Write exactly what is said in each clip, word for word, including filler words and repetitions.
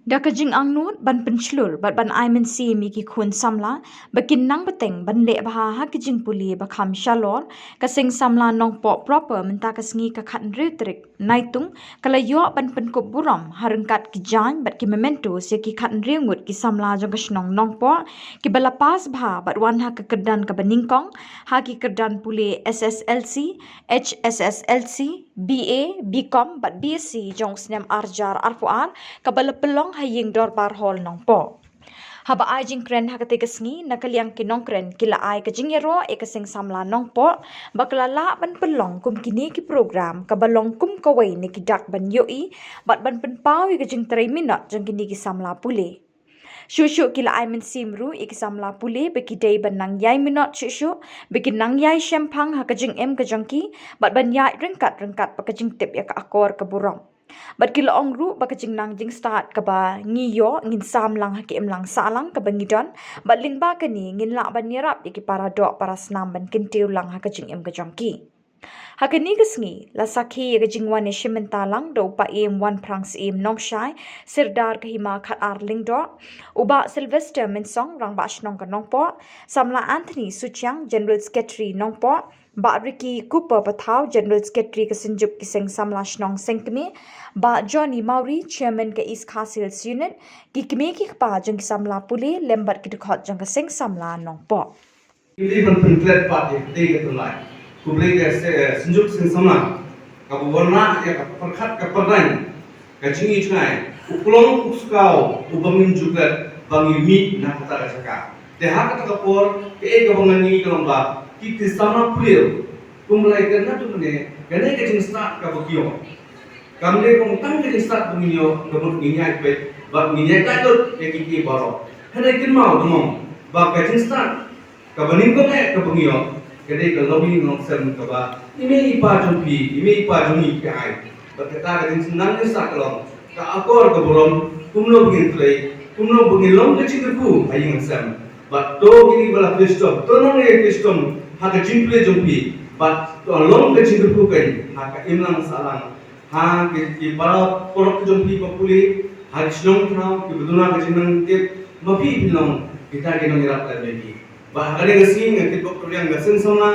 Da ka jingangnud ban pynshlur bad ban ai mynsiem ïa ki khun samla ba kin nang bteng ban leh bha ha ki jingpule ba kham shalor, ka Seng Samla Nongpoh proper mynta ka sngi ka khathynriew tarik Naitung ka la ïoh ban pynkup burom ha ryngkat ki jaiñ bad ki mementos ïa ki khathynriew ngut ki samla jong ka shnong Nongpoh kiba la pass bha bad wan ha ka kyrdan kaba nyngkong ha ki kyrdan pule S S L C, H S S L C, B A, B Com bad B S C jong u snem ar hajar arphew ar, kaba la pynlong ha Ïing Dorbar Hall Nongpoh. Haba ai jingkren ha katei ka sngi, na ka liang ki nongkren ki la ai ka jingïaroh ïa ka Seng Samla Nongpoh ba ka la lah ban pynlong kum kine ki program kaba long kum kawei na ki dak ban ïohi bad ban pynpaw ïa ka jingtrei minot jong kine ki samla pule. Shuh shuh ki la ai mynsiem ruh ïa ki samla pule ba ki dei ban nang ïai minot shuh shuh, ba ki nang ïai shemphang ha ka jingim ka jong ki bad ban ïaid ryngkat ryngkat bad ka jingtip ïa ka akor ka burom. Bad ki la ong ruh ba ka jingnang jingstad kaba ngi ïoh ngin sam lang ha ka imlang sahlang kaba ngi don, bad lyngba kane ngin lah ban ïarap ïa ki para doh para snam ban kyntiew lang ha ka jingim ka jong ki. Ha kane ka sngi la sakhi ïa ka jingwan ïashim bynta lang da u Paiem Wanphrang Syiem Nongshai, Sirdar ka Hima Khatar Lyngdoh, u Bah Sylvester Mynsong, Rangbah Shnong ka Nongpoh, Samla Anthony Suchiang, General Secretary Nongpoh, Bah Ricky Cooper Pathaw, General Secretary ka Synjuk ki Seng Samla Shnong Sengkmie, Bah Johnny Mawrie, Chairman ka East Khasi Hills Unit, ki kmie ki kpa jong ki samla pule lem bad ki dkhot jong ka Seng Samla Nongpoh. Khublei ban pynklet pat ïa katei ka tynrai. Khublei ka se-, Synjuk Seng Samla kaba wanrah ïa ka pyrkhat ka pyrdain, ka jingïohi jngai, u klong u skaw uba ngin ju klet ba ngin mih na kata ka jaka. Te ha kata ka por kaei kaba ngan ïohi ka long ba ki, ki samla pule kum lai ka na tu mane kane ka jingstad kaba ki ïoh. Kam dei kum tang ka jingstad ba ngin ïoh, ka mut ngin ïaid peit bad ngin ïaid laitluid ïa ki, ki baroh. Hynrei kynmaw, kynmaw ba ka jingstad kaba nyngkong eh kaba ngi ïoh ka dei ka longïing longsem kaba i mei i pa jong phi, i mei i pa jong ngi ki ai. Bad kata ka jingsngew jingstad ka long ka akor ka burom, kumno ba ngin trei, kumno ba ngin long ka jingkyrkhu ha ïing ha sem. Bad to kine ba la trei shitom, to nang ïa trei shitom ha ka jingpule jong phi, bad to long ka jingkyrkhu kein ha ka imlang sahlang, ha ki, ki para paralok jong phi ba pule, ha ki shnong thaw kiba duna ka jingnang tip, ma phi phin long kita ki nongïarap lem bad phi. Bad ha kane ka sngi nga kitbok kyrpang ïa ka Seng Samla,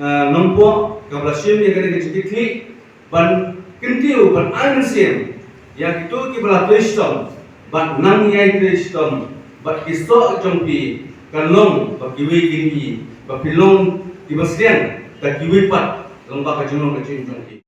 eh, Nongpoh kaba la shim ïa kane ka jingkitkhlieh ban kyntiew, ban ai mynsiem ïa kito kiba la trei shitom bad nang ïai trei shitom, bad ki soh jong phi kan long ba kiwei kin ïohi ba phi long kiba sliang da kiwei pat lyngba ka jinglong ka jingim jong phi.